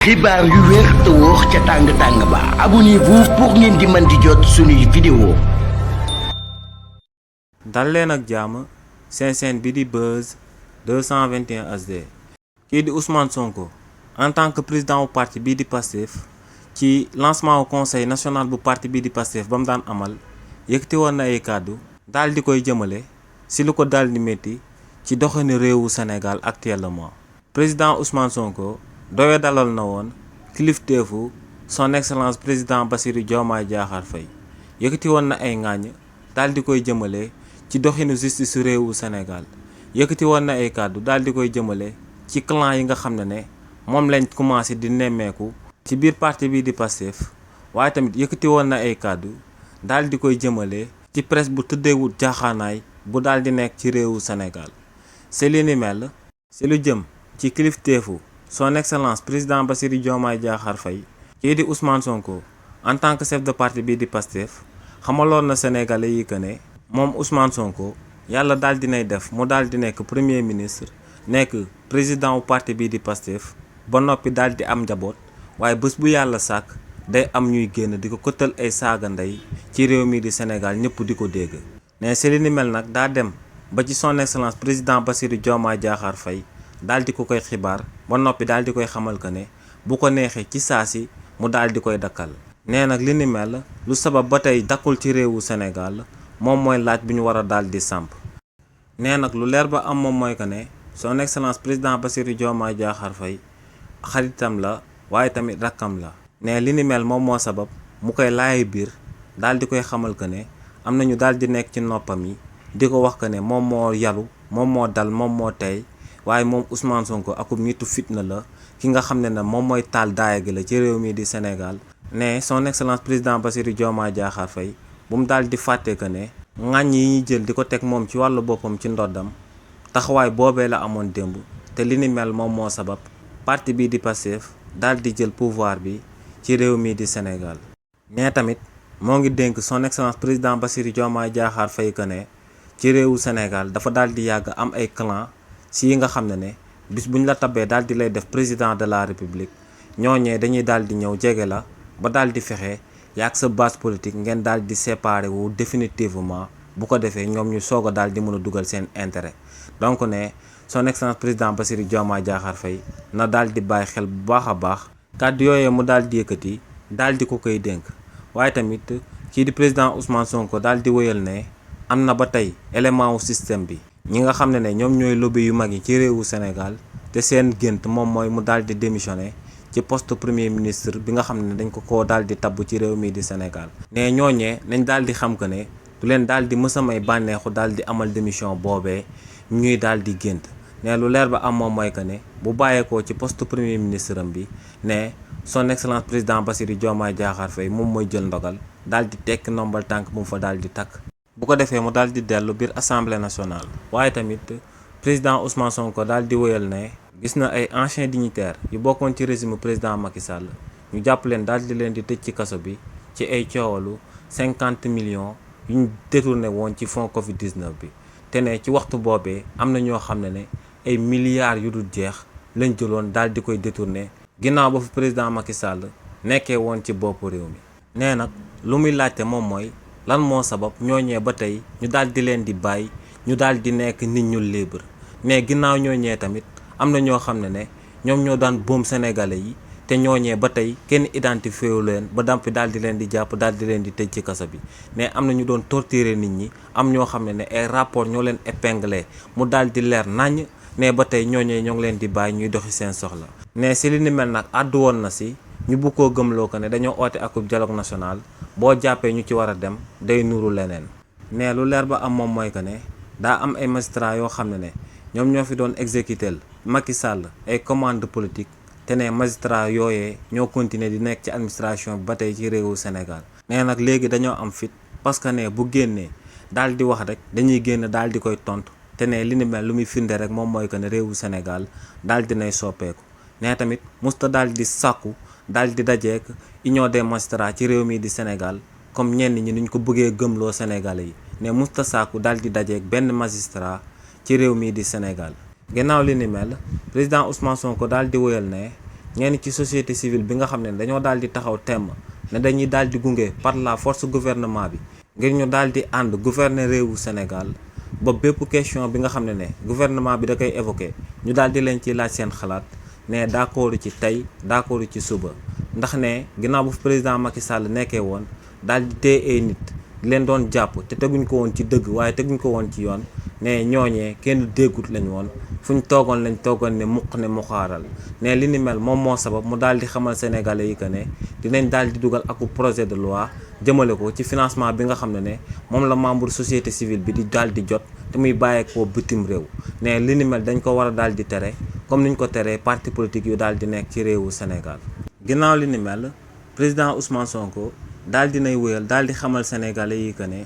xibaar yu wér te wóor ca tàng-tàng ba abonnez-vous pour ngeen di mën di jot suñuy vidéo. dal leen ak jàmm seen chaîne bi di Buzz 221 HD. kii di Ousmane Sonko en tant que président wu parti bii di Pastef ci lancement wu conseil national bu parti bii di Pastef ba mu daan amal yëkkati woon na ay kàddu daal di koy jëmale si lu ko daal di métti ci doxalinu réewu Sénégal actuellement. président Ousmane Sonko doye dalal na woon kilifteefu son excellence président Bassirou Diomaye Diakhar Faye yëkkati woon na ay ŋàññ daal di koy jëmale ci doxinu justice su réewu Sénégal yëkkati woon na ay kàddu daal di koy jëmale ci clan yi nga xam ne moom lañ commencé di nemmeeku ci biir parti bii di Pastef waaye tamit yëkkati woon na ay kàddu daal di koy jëmale ci presse bu tëddeewut jaaxaanaay bu daal di nekk ci réewu Sénégal. c'est li ni mel si lu jëm ci kilifteefu son excellence président Bassirou Diomaye Diakhar Faye kii di Ousmane Sonko en tant que chef de parti bii di Pastef xamaloon na Sénégalais yi que ne moom Ousmane Sonko yàlla daal dinay def mu daal di nekk premier ministre nekk président wu parti bii di Pastef ba noppi daal di am njaboot waaye bés bu yàlla sàkk day am ñuy génn di ko këttal ay saaga ndey ci réew mi di Sénégal ñëpp di ko dégg. mais si li ni mel nag daa dem ba ci son excellence président Bassirou Diomaye Diakhar Faye daal di ko koy xibaar ba noppi daal di koy xamal que ne bu ko neexee ci saa si mu daal di koy dakkal. nee nag li ni mel lu sabab ba tey dakkul ci réewu Sénégal moom mooy laaj bi ñu war a daal di samp. nee nag lu leer ba am moom mooy que ne son excellence président Bassirou Diomaye Diakhar Faye xaritam la waaye tamit rakkam la. ne li ni mel moom moo sabab mu koy laayi biir daal di koy xamal que ne am na ñu daal di nekk ci noppam yi di ko wax que ne moom moo yaru moom moo dal moom moo tey waaye moom Ousmane Sonko akub nitu fitna la ki nga xam ne moom mooy taal daaya gi la ci réew mi di Sénégal. ne son excellence président Bassirou Diomaye Diakhar Faye bu mu daal di fàtte que ne ŋàññ yi ñuy jël di ko teg moom ci wàllu boppam ci ndoddam taxawaay boobee la amoon démb te li ni mel moom moo sabab parti bii di Pastef daal di jël pouvoir bi ci réew mi di Sénégal. ne tamit moo ngi dénk son excellence président Bassirou Diomaye Diakhar Faye que ne ci réewu Sénégal dafa daal di yàgg am ay clan si yi nga xam ne bis bu ñu la tabee daal di lay def président de la république ñooñee dañuy daal di ñëw jege la ba daal di fexe yaag sa base politique ngeen daal di séparer wu définitivement bu ko defee ñoom ñu soog a daal di mën a dugal seen intérêt. donc ne son excellence président Bassirou Diomaye Diakhar Faye na daal di bàyyi xel bu baax a baax kàddu yooyee mu daal di yëkkati daal di ko koy dénk. waaye tamit kii di président Ousmane Sonko daal di wéyal ne am na ba tey élément wu système bi ñi nga xam ne ñoom ñooy lobby yu mag yi ci réewu Sénégal te seen gént moom mooy mu daal di démissionner ci poste premier ministre bi nga xam ne dañ ko daal di tabb ci réew mi di Sénégal. ne ñooñee nañ daal di xam que ne du leen daal di mësa may bànneexu daal di amal démission boobee ñuy daal di gént. ne lu leer ba am moom mooy que ne bu bàyyeekoo ci poste premier ministre am bi ne son excellence président Bassirou Diomaye Diakhar Faye moom mooy jël ndogal daal di tekk ndombal tànk bu mu fa daal di takk. bu ko defee mu daal di dellu biir assemblée nationale. waaye tamit président Ousmane Sonko daal di wéyal ne gis na ay anciens dignitaires yu bokkoon ci régime président Macky Sall ñu jàpp leen daal di leen di tëj ci kaso bi ci ay coowalu 50 millions yu ñu détourné woon ci fonds Covid 19 bi. te ne ci waxtu boobee am na ñoo xam ne ay milliards yu dul jeex lañ jëloon daal di koy détourné ginnaaw ba fi président Macky Sall nekkee woon ci boppu réew mi. nee nag lu muy laajte moom mooy lan moo sabab ñooñee ba tey ñu daal di leen di bàyyi ñu daal di nekk nit ñu libre. mais ginnaaw ñooñee tamit am na ñoo xam ne ñoom ñoo daan boom sénégalais yi te ñooñee ba tey kenn identifié wu leen ba dampi daal di leen di jàpp daal di leen di tëj ci kaso bi. mais am na ñu doon torturer nit ñi am ñoo xam ne ay rapport ñoo leen épinglé mu daal di leer naññ ne ba tey ñooñee ñoo ngi leen di bàyyi ñuy doxi seen soxla. ne si li ni mel nag àddu woon na si ñu bëgg koo gëmloo ko ne dañoo oote akub dialogue national boo jàppee ñu ci war a dem day nuru leneen. ne lu leer ba am moom mooy que ne daa am ay magistrats yoo xam ne ñoom ñoo fi doon exécuter Macky Sall ay commande politique te ne magistrats yooyee ñoo continuer di nekk ci administration bi ba tey ci réewu Sénégal. nee nag léegi dañoo am fit parce que ne bu génnee daal di wax rek dañuy génn daal di koy tontu te ne li ni mel lu muy firnde rek moom mooy que ne réewu Sénégal daal di nay soppeeku. ne tamit musta daal di sàkku daal di dajeek union des magistrats ci réew mi di Sénégal comme ñenn ñi nuñ ko bëggee gëmloo Sénégalais yi. ne musta sàkku daal di dajeek benn magistrat ci réew mi di Sénégal. gannaaw li ni mel président Ousmane Sonko daal di wéyal ne ñenn ci société civile bi nga xam ne dañoo daal di taxaw temm ne dañuy daal di gunge par la force gouvernement bi ngir ñu daal di ànd gouverner réewu Sénégal ba bépp question bi nga xam ne gouvernement bi da koy évoqué ñu daal di leen ci laaj seen xalaat ne d'accord ci tey d'accord ci suba ndax ne ginnaaw bu président Macky Sall nekkee woon daal di téye ay nit di leen doon jàpp te teguñ ko woon ci dëgg waaye teguñ ko woon ci yoon ne ñooñee kenn déggut lañ woon fuñ toogoon lañ toogoon ne mu xaaral ne li ni mel moom moo sabab mu daal di xamal sénégalais yi que ne dinañ daal di dugal ak projet de loi jëmale ko ci financement bi nga xam ne moom la membre société civile bi di daal di jot te muy bàyyeekoo bitim réew ne li ni mel dañ ko war a daal di tere comme niñ ko teree parti politique yu daal di nekk ci réewu Sénégal. ginnaaw li ni mel président Ousmane Sonko daal dinay wéyal daal di xamal sénégalais yi que ne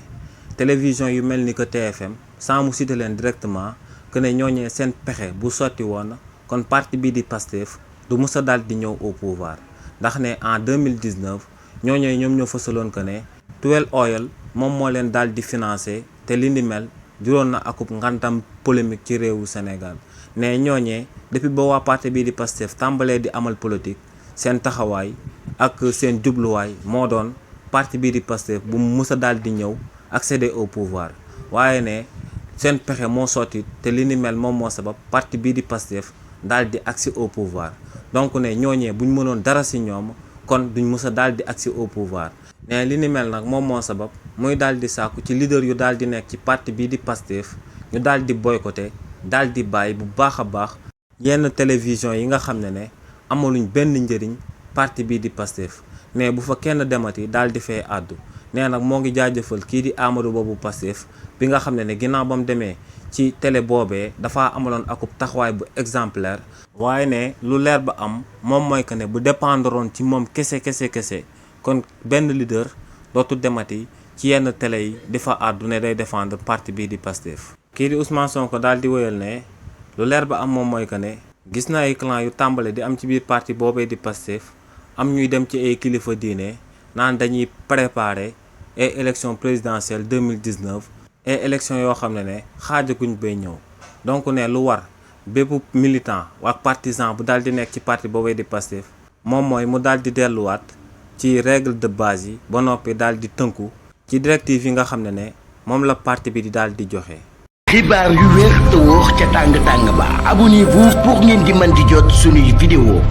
télévision yu mel ni que TFM sans mu citer leen directement que ne ñooñee seen pexe bu sotti woon kon parti bii di Pastef du mës a daal di ñëw au pouvoir ndax ne en 2019 ñooñee ñoom ñoo fësaloon que ne Tuel Oil moom moo leen daal di financé te li ni mel juróon na akub ngantam polémique ci réewu Sénégal ne ñooñee depuis ba waa parti bii di Pastef tàmbalee di amal politique seen taxawaay ak seen jubluwaay moo doon parti bii di Pastef bu mu mës a daal di ñëw accéder au pouvoir waaye ne seen pexe moo sotti te li ni mel moom moo sabab parti bii di Pastef daal di accès au pouvoir donc ne ñooñee buñ mënoon dara ci ñoom kon duñ mës a daal di accès au pouvoir ne li ni mel nag moom moo sabab muy daal di sàkku ci leader yu daal di nekk ci parti bii di Pastef ñu daal di boycotté daal di bàyyi bu baax a baax yenn télévision yi nga xam ne amaluñ benn njëriñ parti bii di Pastef ne bu fa kenn demati daal di fee àddu nee nag moo ngi jaajëfal kii di Amadou Ba bu Pastef bi nga xam ne ginnaaw ba mu demee ci télé boobee dafa amaloon akub taxawaay bu exemplaire waaye ne lu leer ba am moom mooy que ne bu dépendroon ci moom kese kon benn leader dootu demati ci yenn télé yi di fa àddu ne day défendre parti bii di Pastef. kii di Ousmane Sonko daal di wéyal ne lu leer ba am moom mooy que ne gis na ay clan yu tàmbale di am ci biir parti boobee di Pastef am ñuy dem ci ay kilifa diine naan dañuy préparer ay élection présidentielle 2019 ay élection yoo xam ne xaajaguñ bay ñëw donc ne lu war bépp militant ak partisan bu daal di nekk ci parti boobee di Pastef moom mooy mu daal di delluwaat ci règle de base yi ba noppi daal di tënku ci directive yi nga xam ne moom la parti bi di daal di joxe. xibaar yu wér te wóor ca tàng tàng ba abonnez-vous pour ngeen di mën di jot suñuy vidéo